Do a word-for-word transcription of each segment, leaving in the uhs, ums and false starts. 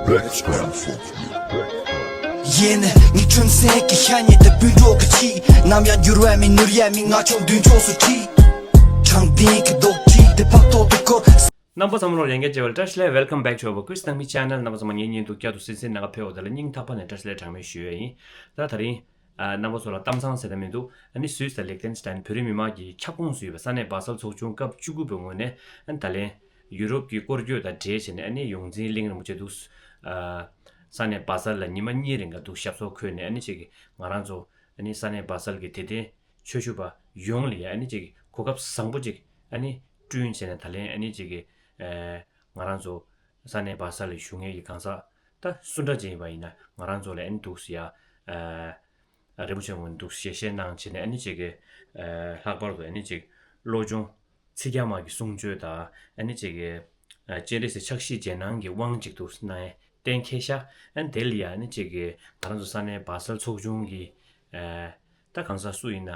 ཡེ་ནས་ངའི་ཁྲོན་སེང་གི་ཤ་ཉེ་དེ་སྤུན་གྲོགས་ཀྱི་ཆི། ནམ་ཡང་འགྱུར་བ་མེད་ནོར་ཡ་མི་ང་ཆུང་མདུན་ཕྱོགས་སུ་ཁྲིད། དྲང་བདེན་གྱི་རྡོག་ཁྲིད་དེ་ཕག་ཐོག་ཏུ་འཁོར། རྣམ་པ་ཚང་མ་ལོ་ཡང་བསྐྱར་མཇལ་བ་ལ་བཀྲ་ཤིས་བདེ་ལེགས། Welcome back to our Chris Nangmi channel. རྣམ་པ་ཚང་མ་ངའི་བརྙན་ཐུང་བསྐྱར་དུ་གསན་གཟིགས་གནང་ག་ཕེབས་པ་དེ་ལ་སྙིང་ཐག་པ་ནས་བཀྲ་ཤིས་བདེ་ལེགས་གྲངས་མེད་ཞུ་ཡས་ཡིན། ད་དེ་རིང་ཨ། རྣམ་པ་ཚོ་ལ་གཏམ་བཟང་ཟེར་ན་མི་འདུག་ཨ་ནི་སུད་སི་དང་ལིག་ཏེན་སི་ཏན་བོད་རིགས་མི་མང་གི་ཁྱབ་ཁོངས་སུ་ཡོད་པའི་ས་གནས་སྦ་སལ་ཚོགས་ཆུང་སྐབས་བཅུ་དགུ་པའི་ངོས་ནས་ཨ་ནི་ད་ལན་ཡུ་རོབ་ཀྱི་སྐོར་སྐྱོད་དང་འབྲེལ་བྱས་ནས་ཨ་ནི་ཡོངས་འཛིན་གླིང་རིན་པོ་ཆེ་འདུག་ཨ། ས་གནས་སྦ་སལ་ལ་ཉི་མ་གཉིས་རིང་ག་འདུག་ཞབས་སོར་འཁོད་ནས་ཨ་ནི་ཅིག་ང་རང་ཚོ་ཨ་ནི་ས་གནས་སྦ་སལ་གྱི་དད་ལྡན་ཆོས་ཞུ་བ་ཡོངས་ལ་ཡ་ཨ་ནི་ཅིག་གོ་སྐབས་བཟང་པོ་ཅིག་ཨ་ནི་བསྐྲུན་བྱས་ནས་ད་ལན་ཨ་ནི་ཅིག་གི་ཨ། ང་རང་ཚོ་ས་གནས་སྦ་སལ་ལ་བཞུགས་མཁན་གྱི་གང་ཟག་ད་སུ་འདྲ་ཅིག་ཡིན་པ་ཡིན་ན་ང་རང་ཚོ་ལ་ཨ་ནི་འདུག་སེ་ཡ། ཨ། རིན་པོ་ཆེ་ངོས་ནས་འདུག་སེ་ཞལ་བཞེས་གནང་བྱས་ནས་ཨ་ནི་ཅིག་གི་ཨ། ལྷག་པར་དུ་ཨ་ནི་ཅིག་བློ་སྦྱོང་ཚིག་བརྒྱ་མ་གི་གསུང་ཆོས་དང་ཨ་ནི་ཅིག་གི་ཨ། སྤྱན་རས་གཟིགས་ཕྱག་བཞེས་རྗེས་གནང་གི་དབང་ཅིག་འདུག་སེ་གནང་ཡས་གཏན་འཁེལ་ཤག་ཨ་ནི་དེ་ལ་ཡ་ཨ་ནི་ཅིག་གི་ང་རང་ཚོ་ས་གནས་སྦ་སལ་ཚོགས་ཆུང་གི་ཨ། ད་གང་ཟག་སུ་ཡིན་ན་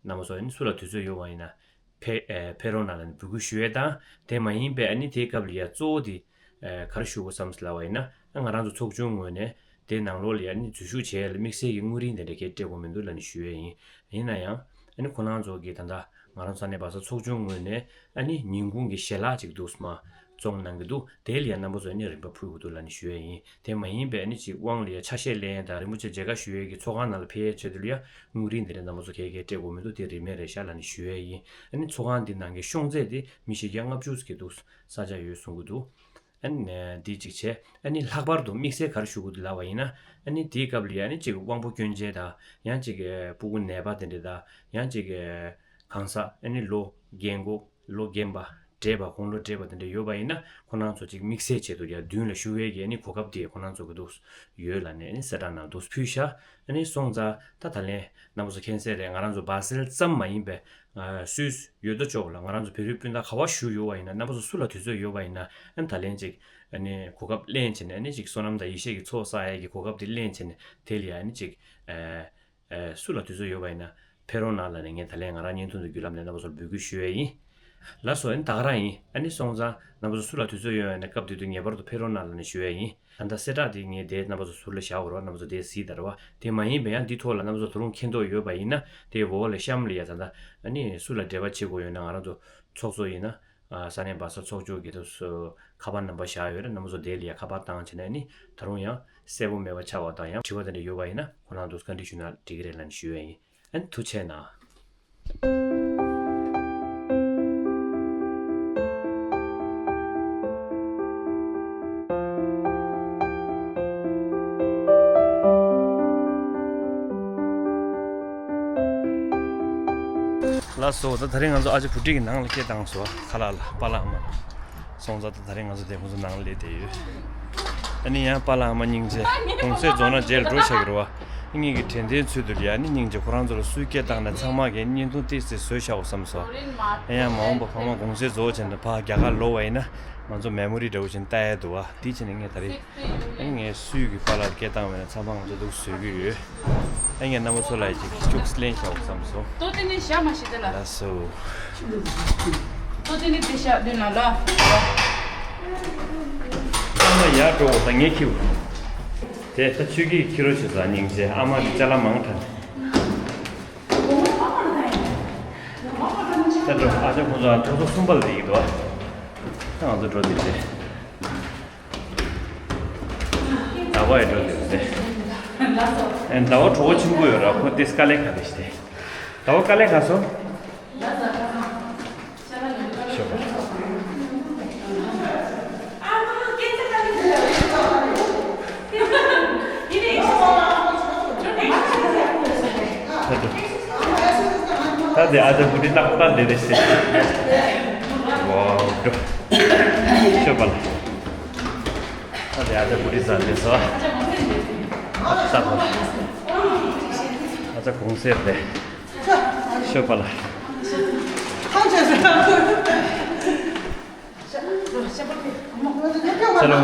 རྣམ་པ་ཚོ་ཨ་ནི་སུ་ལ་དུས་ཚོད་ཡོད་པ་ཡིན་ན་ཕེ་ཨ། ཕེབས་རོགས་གནང་ལབ་ནས་འབོད་སྐུལ་ཞུ་ཡས་དང་དེ་མ་ཡིན་པའི་ཨ་ནི་དེའི་སྐབས་ལ་ཡ་གཙོ་བོ་དེ་ཨ། ག་རེ་ཞུ་དགོས་བསམ་ཟེར་ལབ་པ་ཡིན་ན་ང་རང་ཚོ་ཚོགས་ཆུང་ངོས་ནས་དེའི་ནང་ལོགས་ལ་ཡ་ཨ་ནི་འཛུལ་ཞུགས་བྱས་ཡས་ལ་དམིགས་བསལ་གྱི་དངུལ་རིན་དེ་འདྲ་གས་སྤྲད་དགོས་མི་འདུག་ལབ་ནས་ཞུ་ཡས་ཡིན། ཡིན་ན་ཡང་ཨ་ནི་ཁོ་རང་ཚོ་གིས་ད་ལྟ་ང་རང་ཚོ་ས་གནས་སྦ་སལ་ཚོགས་ཆུང་ངོས་ནས་ཨ་ནི་ཉིན་གུང་གི་ཞལ་ལག་ཅིག་འདུག་སེ་མར་བཙོང་གནང་གི་འདུག་དེ་ལ་ཡང་རྣམ་པ་ཚོ་ཨ་ནི་རིན་པ་ཕུལ་དགོས་འདུག་ལབ་ནས་ཞུ་ཡས་ཡིན། དེ་མ་ཡིན་པའི་ཨ་ནི་ཅིག་དབང་ལ་ཡ་ཆ་ཤས་ལེན་ཡས་དང་རིན་པོ་ཆེ་མཇལ་ཁ་ཞུ་ཡས་ཀྱི་ཚོགས་ཁང་ནང་ལ་ཕེབས་ཡས་ཆེད་དུ་ལ་ཡ་དངུལ་རིན་དེ་འདྲ་རྣམ་པ་ཚོ་ག་གས་སྤྲད་དགོས་མི་འདུག་དེ་རིན་མེད་རེད་ཤག་ལབ་ནས་ཞུ་ཡས་ཡིན། ཨ་ནི་ཚོགས་ཁང་འདི་ནང་གི་ཤོང་ཚད་དེ་མི་བཞི་བརྒྱ་ལྔ་བཅུ་ཙམ་གྱི་འདུག་ས་ཆ་ཡོད་གསུང་གི་འདུག་ཨ་ནི་འདི་གཅིག་བྱས་ཨ་ནི་ལྷག་པར་དུ་དམིགས་བསལ་ག་རེ་ཞུ་དགོས་འདུག་ལབ་པ་ཡིན་ན་ཨ་ནི་དེའི་སྐབས་ལ་ཡ་ཨ་ནི་ཅིག་དབང་པོ་སྐྱོན་ཅན་དང་ཡང་ཅིག་སྤུ་གུ་ནད་པ་དེ་འདྲ་དང་ཡང་ཅིག་གང་ཟག་ཨ་ནི་ལོ་རྒན་གོག་ལོ་རྒན་པ་བགྲེས་པ་དགུང་ལོ་བགྲེས་པ་དེ་འདྲ་ཡོད་པ་ཡིན་ན་ཁོ་རང་ཚོ་ཅིག་དམིགས་བསལ་ཆེད་དུ་ཡ་མདུན་ལ་བཞུགས་ཡས་ཀྱི་ཨ་ནི་གོ་སྐབས་དེ་ཁོ་རང་ཚོ་གི་འདུག་ཡོད་ལབ་ནས་ཨ་ནི་གསལ་བསྒྲགས་ནང་འདུག་ཕུལ་ཤག་ཨ་ནི་སོང་ཙང་ད་ད་ལན་རྣམ་པ་ཚོ་མཁྱེན་གསལ་རེད། ང་རང་ཚོ་སྦ་སེལ་ཙམ་མ་ཡིན་པའི་ཨ། སུད་སི་ཡུལ་ལྟོ་ཅོག་ལ་ང་རང་ཚོ་བོད་རིགས་སྤུན་ཟླ་ག་བ་བཞུགས་ཡོད་པ་ཡིན་ན་རྣམ་པ་ཚོ་སུ་ལ་དུས་ཚོད་ཡོད་པ་ཡིན་ན་ཨ་ནི་ད་ལན་ཅིག་ཨ་ནི་གོ་སྐབས་ལེན་བྱས་ནས་ཨ་ནི་ཅིག་བསོད་ནམས་དང་ཡེ་ཤེས་ཀྱི་ཚོགས་བསགས་ཡས་ཀྱི་གོ་སྐབས་དེ་ལེན་བྱས་ནས་དེ་ལ་ཡ་ཨ་ནི་ཅིག་ཨ། ཨ། སུ་ལ་དུས་ཚོད་ཡོད་པ་ཡིན་ན་ཕེབས་རོགས་གནང་ལབ་ནས་ངས་ད་ལན་ང་རང་བརྙན་ཐུང་དེ་བརྒྱུད་ལམ་ནས་རྣམ་པ་ཚོར་འབོད་སྐུལ་ཞུ་ཡས་ཡིན། ལགས་སོ། ཨ་ནི་ད་ག་རང་ཡིན། ཨ་ནི་སོང་ཙང་རྣམ་པ་ཚོ་སུ་ལ་དུས་ཚོད་ཡོད་ཡོད་ན་སྐབས་དེ་དུས་ངེས་པར་དུ་ཕེབས་རོགས་གནང་ལབ་ནས་ཞུ་ཡས་ཡིན། ད་ལྟ་གསལ་བསྒྲགས་དེ་ངས་དེ་རྣམ་པ་ཚོ་ཟུར་ལ་བཞག་དགོས་རེད་བ། རྣམ་པ་ཚོ་དེ་གཟིགས་དང་རེད་བ། དེ་མ་ཡིན་པའི་ཡང་འདི་ཐོག་ལ་རྣམ་པ་ཚོ་ད་རུང་མཁྱེན་རྟོགས་ཡོད་པ་ཡིན་ན་དེའི་འོག་ལ་གཤམ་ལ་ཡ་ད་ལྟ་ཨ་ནི་སུ་ལ་འབྲེལ་བ་བྱེད་དགོས་ཡོད་ན་ང་རང་ཚོ་ཚོགས་གཙོ་ཡིན་ན་ཨ། ས་གནས་སྦ་སལ་ཚོགས་ཆུང་གི་ད་སུ་ཁ་པར་ནམ་བར་བཞག་ཡོད་རེད། རྣམ་པ་ཚོ་དེ་ལ་ཡ་ཁ་པར་བཏང་བྱས་ནས་ཨ་ནི་ད་རུང་ཡང་གསལ་པོ་མེད་པ་ཆགས་པ་དང་ཡང་དྲི་བ་དེ་འདྲ་ཡོད་པ་ཡིན་ན་ཁོ་རང་ཚོ་བཀའ་འདྲི་ཞུས་ན་འགྲིག་གི་རེད་ལབ་ནས་ཞུ་ཡས་ཡིན། ཨ་ནི་ཐུགས་རྗེ་གནང་། ལགས་སོ། ད་དེ་རིང་ང་ཚོ་ཨ་ཅག་བུ་ཊི་གི་ནང་ལ་སྐད་བཏང་སོང་། ཁ་ལག་ལ་པཱ་ལགས་ཨ་མ་སོང་ཙང་ད་དེ་རིང་ང་ཚོ་དེ་ཁོང་ཚོ་ནང་ལ་སླེབས་བསྡད་ཡོད། ཨ་ནི་ཡང་པཱ་ལགས་ཨ་མ་སྙིང་རྗེ་གུང་སེང་རྫོགས་ན་རྗེས་ལ་འགྲོ་བྱ་གི་རེད་བ། ངེད་ཀྱི་དྲན་རྟེན་ཚུལ་དུ་ལ་ཡ་ཨ་ནི་སྙིང་རྗེ་ཁོ་རང་ཚོ་ལ་སུས་སྐད་བཏང་ན་ཚང་མ་གིས་བརྙན་ཐུང་ཏོག་ཙམ་བཟོས་བཞག་འོ་བསམ་སོང་། ཨ་ཡང་མ་འོངས་པ་ཕ་མ་གུང་སེང་རྫོགས་བྱས་ནས་ཕར་རྒྱ་གར་ལོག་པ་ཡིན་ན་ང་ཚོ་མེ་མོ་རི་འདྲ་བོ་ཞིག་ལྟ་ཡས་འདུག་བ། དེ་བྱས་ནས་ངས་ད་རེས་ཨ་ནི་ངས་སུས་ཀྱི་པཱ་ལགས་སྐད་བཏང་བས་ན་ཚང་མ་ང་ཚོ་འདུག་བཟོས་ཀྱི་ཡོད། ཨ་ངས་རྣམ་པ་ཚོ་ལ་ཅིག་ཅུག་ལེན་བྱ་འོ་བསམ་སོང་། ཏོ་ཏི་ནི་ཞག་མ་ཤི་ཏེ་ལ། ལགས་སོ། ཏོ་ཏི་ནི་དེ་ཞག་བདུན་ལ་ལ། ཨ་མ་ཡར་འགྲོ་འོ་ད་ངས་ཁྱེར། དེ་ད་ཆུ་གིས་ཁྱེར་རོགས་བྱེད་ས་སྙིང་རྗེ་ཨ་མ་གི་ཅ་ལག་མང་དྲགས། ད་འགྲོ། ཨ་ཅག་ཁོང་ཚོ་ཐོག་ཐོག་གསུམ་པ་ལ་བསྡད་ཀྱི་འདུག་ཨ། ད་ང་ཚོ་འགྲོ་བསྡད་བྱས། ཟླ་བ་ཡི་འགྲོ་བསྡད་བྱས། ཨེ་ཟླ་བ་གྲོགས་པོ་ཆེན་པོ་ཡོད་ར། ཁོ་དེ་དཀའ་ལས་ཁག་རེད་ཤི་སྟེ། ཟླ་བ་དཀའ་ལས་ཁག་སོང་། ཤོད་པ། ད་དེ་ཨ་ཅག་བུ་ཊི་ཏག་ཏག་ལས་རེད་ཤི། ཝའོ། ཤོད་པ་ལ། ད་དེ་ཨ་ཅག་བུ་ཊི་ཟ་ལས་སོ། ཨ་ཅག་གུང་སེང་རེད། ཤོད་པ་ལ། ཅ་ལོ།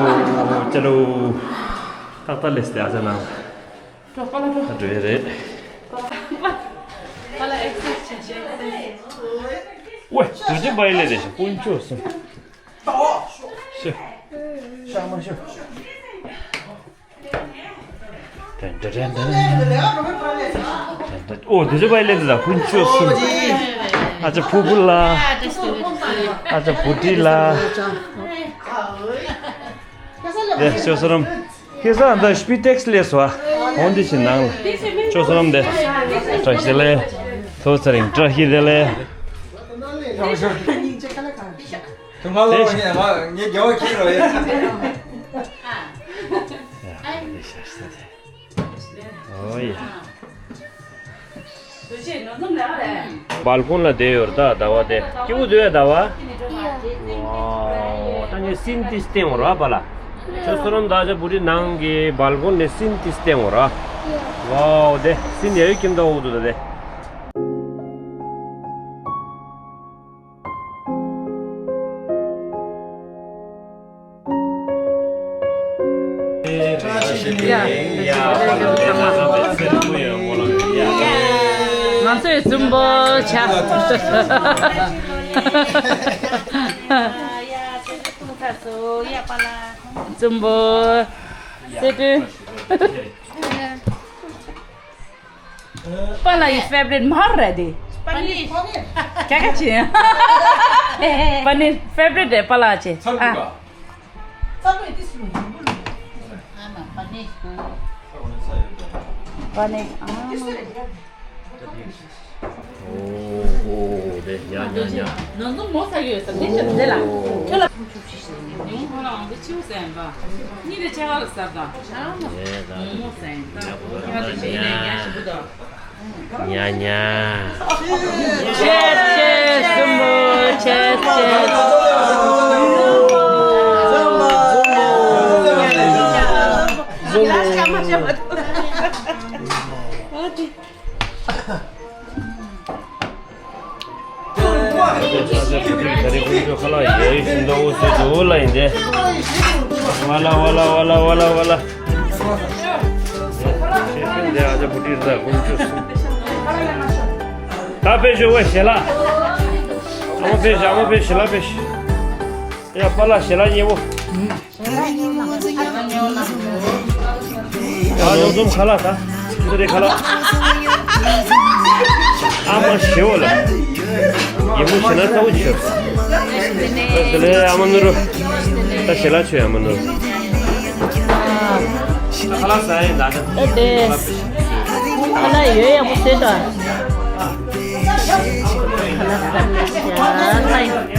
ཅ་ལོ། ཏག་ཏག་ལས་སྟེ་ཨ་ཅག་ནང་། འགྲོ་པ་ལ་འགྲོ། ཨ་འགྲོ་ཡས་རེད། པཱ་ལགས་ཨེག་སར་སའིཛ་བྱས་ཤག་ཨེག་སར་སའིཛ། ཝེ། འགྲོ་ཅན་པ་ཡིན་ལས་རེད་ཤག་དཀོན་མཆོག་གསུམ། ཤོད། ཤ་མ་ཤོད། ཨོ་དེ་ཚོ་པའི་ལེན་དུ་ད་ཀུན་སྤྱོད་གསུམ། ཨ་ཅག་ཕུ་བུ་ལ། ཨ་ཅག་བུ་ཏི་ལ། དེ་ཅོ་སོ་རམ། ཁྱེད་ས་འདི་སྤི་ཏེགས་ལས་སོ། འོན་ཏེ་ཕྱི་ནང་ལ། ཅོ་སོ་རམ་དེ། བཀྲ་ཤིས་ལེ། ཐོ་ཚ་རིང་བཀྲ་ཤིས་བདེ་ལེགས། དུང་ཁ་ལོ་ངས་ང་ངས་རྒྱལ་བ་ཁྱེད་རོ་ཡ། ཨོ་ཡ། སྦལ་ཀོན་ལ་བསྡད་ཡོད་རེད་ད་ཟླ་བ་དེ། སྐྱིད་པོ་འདུག་ཡ་ཟླ་བ། ཝའོ། ད་ངས་སིན་ཏིས་བསྟན་འོ་ར་པ་ལ། ཁྱོད་སོ་རམ་ད་ཆ་བུ་ཏི་ནང་གི་སྦལ་ཀོན་ནས་སིན་ཏིས་བསྟན་འོ་ར། ཝའོ་དེ་སིན་ཡ་ཡོད་ཁྱིམ་ད་འོག་ཏུ་ད་དེ། ང་ཚོས་རྫུན་པོ་བྱ། རྫུན་པོ། སེ་ཏུ། པཱ་ལགས་ཀྱི་ཕེ་ཝ་རིཊ་མར་རེད་དེ། པ་ནིར། ཀྱ་ཀ་ཅི། པ་ནིར་ཕེ་ཝ་རིཊ་རེད་པཱ་ལགས་ཀྱི། ཨ། པ་ནིར། ཨ། ཨོ་ཨོ་དེ་ཉ་ཉ་ཉ། ནང་དུ་མོ་ཟ་གི་ཡོད་ས་དེ་ཆ་དེ་ལ། ཁྱོད་ལ། ཉུང་ཁོ་ལའང་དེ་ཆེའུ་ཟ་ཡིན་པ། གཉིས་དེ་ཆ་ག་ལ་ཟ་ད། ཨེ་ད་མོ་མོ་ཟ་ཡིན་ད། ཉ་ཉ། ཉ་ཉ། ཆེར་ཆེར་ཟུམ་པོ་ཆེར་ཆེར། ཟུམ་པོ། ཟུམ་པོ། ད་རེས་ཁོང་ཚོ་ཁ་ལག་ཡ་ཡི་ཤིང་ཏོག་འུ་ཚོའི་འདུག་ལ་ཡིན་ཏེ། ཝ་ལ་ཝ་ལ་ཝ་ལ་ཝ་ལ་ཝ་ལ། ད་ཕེབས་ཤོག་ཝེ་ཞལ་ལག་ཨ་མ་ཕེབས་ཤོག་ཨ་མ་ཕེབས་ཞལ་ལག་ཕེབས་ཤོག་ཡ་པཱ་ལགས་ཞལ་ལག་མཉེས་པོ། ཨ་ནོ་འཛོམས་ཁ་ལག་ད། འདི་རེད་ཁ་ལག་ཨ་མ་ཞེ་བོ་ལ། ཡིན་མོ་ཞེ་ན་ཚ་བོ་ཆེ། དེ་ལས་ཨ་མ་ནོར། ད་ཞལ་ལག་མཆོད་ཨ་མ་ནོར། ཁ་ལག་ཟ་ཡིན་ད། ཨེ་དེ། ཁ་ལག་ཡོད་ཡག་པོ་བཟོས་ད། ཁ་ལག་ཟ་ཡིན།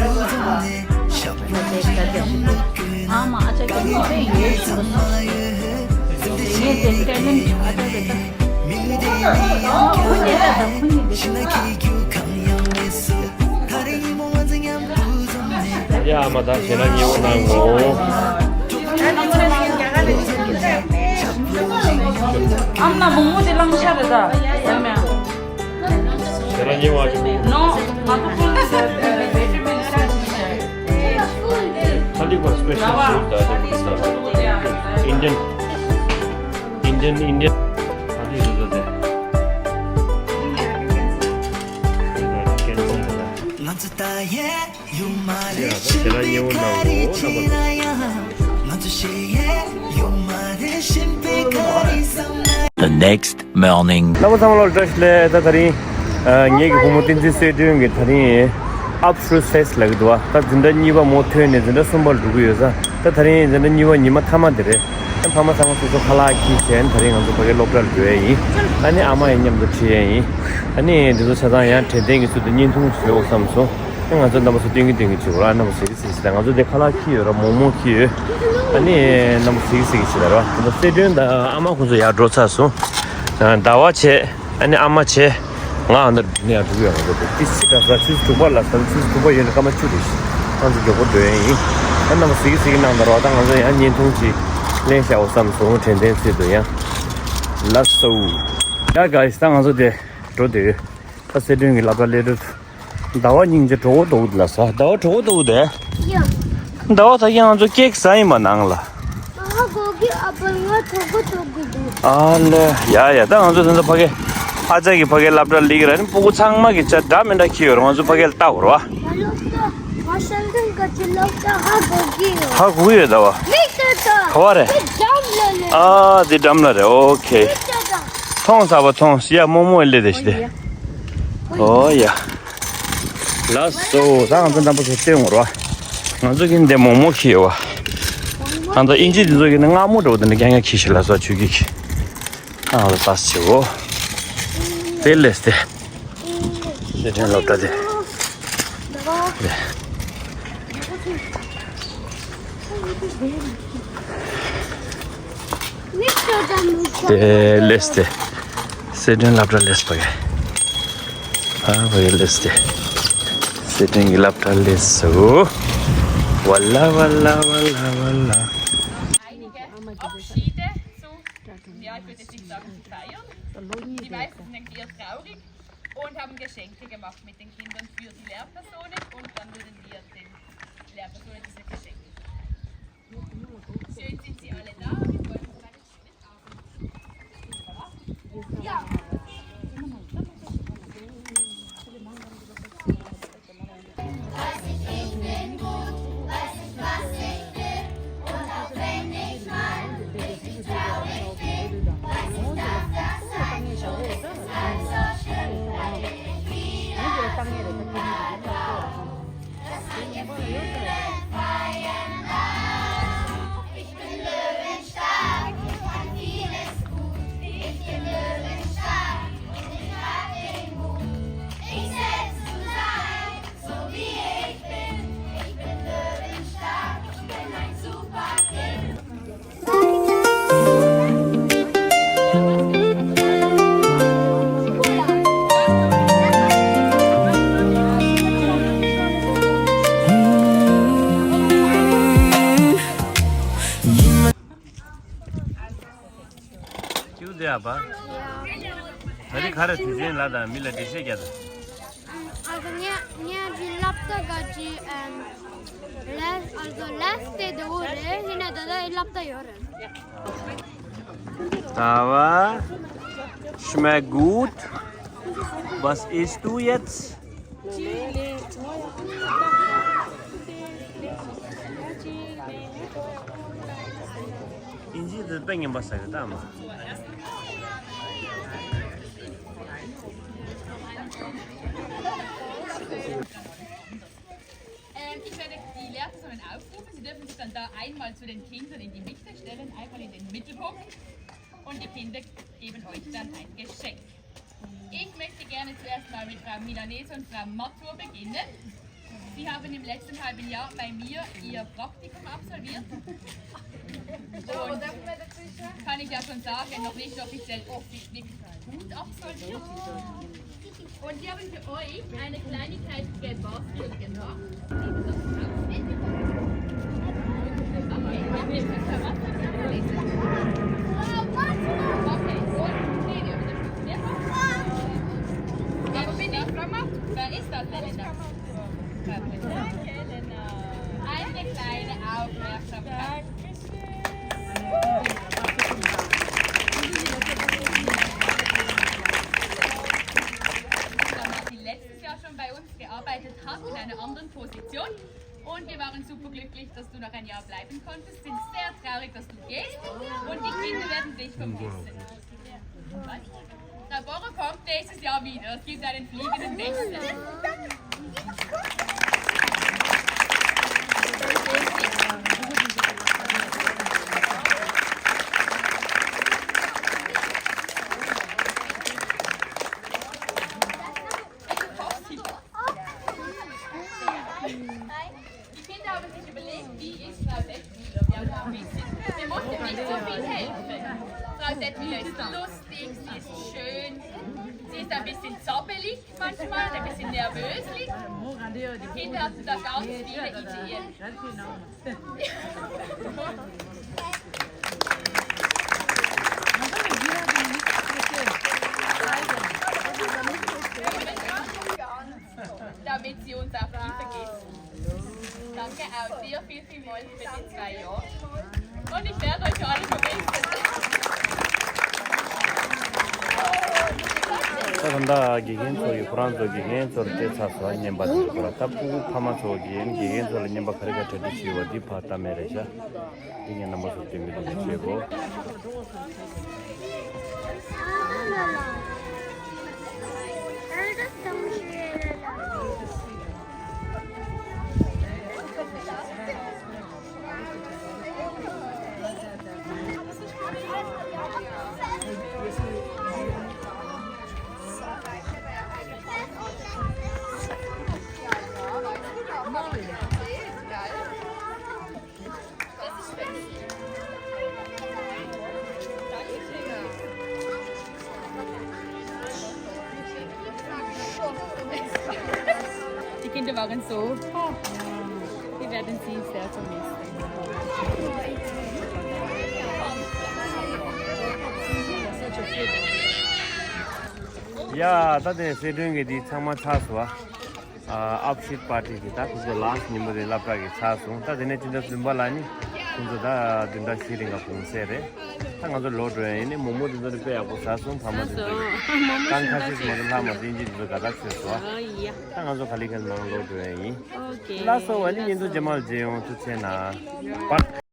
ཨ་མ་ཨ་ཅག་གི་མི་དཔེ་ཡོད་ཞུ་གི་སོང་། ངས་དེ་དཔེ་ལེན་ཨ་ཅག་གི་ད། ཁོ་གཉིས་ད་ད་ཁོ་གཉིས་དེ་ད། ཡ་མ་ད་ཞེ་ན་ཉེ་བོ་ན་ངོ་། ཨ་མ་ན་མོག་མོག་དེ་བླངས་ཤག་རེད་ད། ཡ་མ། Indian, Indian. The next morning. རྣམ་པ་ཚང་མ་ལོ་བཀྲ་ཤིས་བདེ་ལེགས། ད་དེ་རིང་ངེད་ཀྱི་བུ་མོ་བསྟན་འཛིན་གསལ་སྒྲོན་གྱི་དེ་རིང་ཨབ་ཧྲུས་ཕེ་སི་ལབ་ཀྱི་འདུག་བ། ད་འཛིན་གྲྭ་གཉིས་པ་མོ་ཐོན་ནས་འཛིན་གྲྭ་གསུམ་པར་འགྲོ་གི་ཡོད་ས། ད་དེ་རིང་འཛིན་གྲྭ་གཉིས་པ་ཉི་མ་མཐའ་མ་དེ་རེད། ད་ཕ་མ་ཚང་མ་སོ་སོ་ཁ་ལག་འཁྱེར་བྱས་ནས་དེ་རིང་ང་ཚོ་ཕ་གིར་སློབ་གྲྭར་འགྲོ་ཡས་ཡིན། ཨ་ནི་ཨ་མ་ཡང་མཉམ་དུ་ཁྲིད་ཡས་ཡིན། ཨ་ནི་འདི་ཚོ་ཆ་ཚང་ཡང་དྲན་རྟེན་གྱི་ཚུལ་དུ་བརྙན་ཐུང་བཟོས་འོ་བསམ་སོང་། ཨ་ང་ཚོ་རྣམ་པ་ཚོ་སྟོན་གྱི་སྟོན་གྱི་བྱེད་དགོས་ར། རྣམ་པ་གཟིགས་གཟིགས་ད་ང་ཚོ་དེ་ཁ་ལག་འཁྱེར་ཡོད་ར། མོག་མོག་འཁྱེར་ཡོད། ཨ་ནི་རྣམ་པ་གཟིགས་གཟིགས་བྱེད་ད་ར། ད་གསལ་སྒྲོན་དང་ཨ་མ་ཁོང་ཚོ་ཡར་འགྲོ་ཚར་སོང་། ཟླ་བ་བྱས། ཨ་ནི་ཨ་མ་བྱས། ང་ཨ་ནར་འདི་ནས་ཡར་འགྲོ་གི་ཡོད། ང་ཚོ་དེ་ཏི་སི་ག་ས་ཆུ་ཚོད་དྲུག་པ་ལ་ས་ཆུ་ཚོད་དྲུག་པ་ཡོད་ན་སྐར་མ་བཅུ་རེད། ང་ཚོ་མགྱོགས་པོ་འགྲོ་ཡས་ཡིན། ཨ་རྣམ་པ་གཟིགས་གཟིགས་གནང་ད་ར། ད་ང་ཚོ་ཡང་བརྙན་ཐུང་ཅིག་ལེན་བཞག་འོ་བསམ་སོང་། དྲན་རྟེན་ཚུལ་དུ་ཡང་། ལགས་སོ། ཡ་ག་ཡིས་ད་ང་ཚོ་དེ་འགྲོ་དུས། ད་གསལ་སྒྲོན་གྱི་སློབ་གྲྭ་སླེབས་དུས། ཟླ་བ་སྙིང་རྗེ་གྲོགས་པོ་འདུག་ལ་ས། ཟླ་བ་གྲོགས་པོ་འདུག་དེ། ཡ། ཟླ་བ་ད་ཡང་ང་ཚོ་ཀེག་ཟ་ཡིན་པ་ནང་ལ། ཨ་གོ་གི་ཨ་ཕ་ང་གྲོགས་པོ་འདུག་གི་འདུག་ཨ་ལེ། ཡ་ཡ། ད་ང་ཚོ་ད་ཕ་གི་ཨ་ཅག་གི་ཕ་གི་སློབ་གྲྭ་ལིག་ར་ནི་སྤུ་གུ་ཚང་མ་གི་ཅ་འདྲ་མི་འདྲ་ཁྱི་ཡོད་ར། ང་ཚོ་ཕ་གི་ལ་ལྟ་བར་བ། ང་སློབ་གྲྭ་ང་སློབ་གྲྭ་ག་ཅི་སློབ་གྲྭ་ཧ་གོ་གི་ཡོད། ཧ་གོ་གི་ཡོད་ཟླ་བ། མིག་ལྟ་ད། ག་བ་རེད། མིག་འཇམ་ ཨ་དེ་འགྲམ་ལ་རེད། ཨོ་ཁེ། མཐོང་ས་བ་མཐོང་ཡ། མོག་མོག་སླེབས་དེ་ཞིག་དེ། ཨོ་ཡ། ལགས་སོ། ད་ང་ཚོ་རྣམ་པ་ཚོ་སྟོན་འོར་བ། ང་ཚོ་གིན་དེ་མོག་མོག་ཁེ་ཡོད་བ། ང་ཚོ་ཨིན་ཇི་དེ་ཚོ་གིན་ནི་མངར་མོ་འདྲ་བོ་དེ་འདྲ་རྐྱང་རྐྱང་ཁེ་ཞིག་ལ་སོ་ཆུ་གི་ཁེ། ཨ་ང་ཚོ་ལྟ་ས་ཆེ་བོ། དེ་ལེས་དེ། སི་ཁྲོན་སློབ་གྲྭ་དེ། དེ་ལེས་དེ། སི་ཁྲོན་སློབ་གྲྭ་ལེས་པ་གེ། ཨ་བ་ཡེ་ལེས་དེ། སི་ཁྲོན་གྱི་སློབ་གྲྭ་ལེས་སོ། ཝ་ལ་ཝ་ལ་ཝ་ལ་ཝ་ལ། Einige Abschiede zu, ja, ich würde jetzt nicht sagen, zu feiern. Die meisten sind eher traurig und haben Geschenke gemacht mit den Kindern für die Lehrpersonen und dann würden wir den Lehrpersonen diese Geschenke. Schön sind sie alle da. Wir freuen uns auf einen schönen Abend. Ja. ཁྱེད་ཚོ་ཡ་པ། ད་རེས་ག་རེ་དུས་ཆེན་ལ་དང་མི་ལ་འགྲེལ་བཤད་རྒྱག་དང་། ཨ་ཁ་ངས་ངས་ཀྱི་སློབ་གྲྭ་ག་ཅི་ཨམ་ལེས་ཨལ་ཛོ་ལེས་དེ་དེ་བོ་རེད། ཡིན་ན་ད་ལྟ་ཡི་སློབ་གྲྭ་ཡོད་རེད། Da war. Schmeckt gut. Was isst du jetzt? ཨིན་ཇི་དེ་དཔེ་ངན་པ་ཟ་གི་ད་མ། Ähm, ich werde die Lehrpersonen aufrufen. Sie dürfen sich dann da einmal zu den Kindern in die Mitte stellen, einmal in den Mittelpunkt. Und die Kinder geben euch dann ein Geschenk. Ich möchte gerne zuerst mal mit Frau Milanese und Frau Matur beginnen. Sie haben im letzten halben Jahr bei mir ihr Praktikum absolviert. Und kann ich ja schon sagen, noch nicht offiziell, offiziell gut absolviert. Und sie haben für euch eine Kleinigkeit gebastelt gemacht. Okay, okay, und nee, nee, unterstützen wir. Wer bin ich? Wer ist das denn? Danke, Elena. Eine kleine Aufmerksamkeit. Die letztes Jahr schon bei uns gearbeitet hat in einer anderen Position. Und wir waren super glücklich, dass du noch ein Jahr bleiben konntest. Sind sehr traurig, dass du gehst. Und die Kinder werden dich vermissen. Der Boro kommt nächstes Jahr wieder. Es gibt einen fliegenden Wechsel. Die Kinder haben sich überlegt, wie ist Frau Settmüller? Wir haben ein bisschen, wir mussten nicht so viel helfen. Frau Settmüller ist lustig, sie ist schön, sie ist ein bisschen zappelig manchmal, ein bisschen nervöslich. Die Kinder hatten da ganz viele Ideen. Damit sie uns auch nie vergessen. Danke auch dir viel, viel mal für die zwei Jahre. Und ich werde euch alle vermissen. ད་དགེ་རྒན་ཚོ་ཡིས་ཁོ་རང་ཚོ་དགེ་རྒན་ཚོར་སྤྲད་ཚར་སོང་། རྔན་པ་དེ་ཚོ་ཁོ་རང་། ད་ཕྲུ་གུ་ཕ་མ་ཚོ་གིས་དགེ་རྒན་ཚོ་ལ་རྔན་པ་ག་རེ་ག་གྲ་སྒྲིག་བྱས་ཡོད་པ་འདི་ཕར་ལྟ་མེད་རེད་ཤག་འདི་ངས་རྣམ་པ་ཚོར་སྟོན་གྱི་འདུག་བྱེད་དགོས། Die Kinder waren so. Oh. Wir werden sie sehr vermissen. ཡ། ད་དེ་སེ་སྒྲོན་གྱི་འདི་ཚང་མ་ཚར་སོང་ཨ། ཨ། ཨབ་ཤིད་པར་ཊི་དེ་ད་ཁོ་ཚོ་ལཱ་སི་ཊི་ཉིན་མོ་རེད། སློབ་གྲྭ་གི་ཚར་སོང་། ད་དེ་ནས་སྤྱི་ཟླ་བདུན་པ་ལ་ནི་ཁོ་ཚོ་ད་བདུན་ཕྲག་བཞི་རིང་ག་གུང་སེང་རེད། ད་ང་ཚོ་ལོག་འགྲོ་ཡ་ཡིན། ནི་མོག་མོག་དེ་ཚོ་ནི་དཔེ་ཡག་པོ་ཟ་སོང་། ཕ་མ་དེ་ཚོ་གིས་གཏང་ཁ་ཤས་ཤིག་མ་གཏོགས་ལྷག་མ་སོང་། ཨིན་ཇི་དེ་ཚོ་དགའ་ཐག་ཆོད་སོང་ཨ། ཨ་ཡ། ད་ང་ཚོ་ག་ལེ་ག་ལེ་ནང་ལོག་འགྲོ་ཡ་ཡིན། ཨོ་ཁེ། ལགས་སོ། ཨ་ནི་བརྙན་ཐུང་རྗེས་མ་ལ་མཇལ་ཡོང་། ཐུགས་རྗེ་གནང་། པ།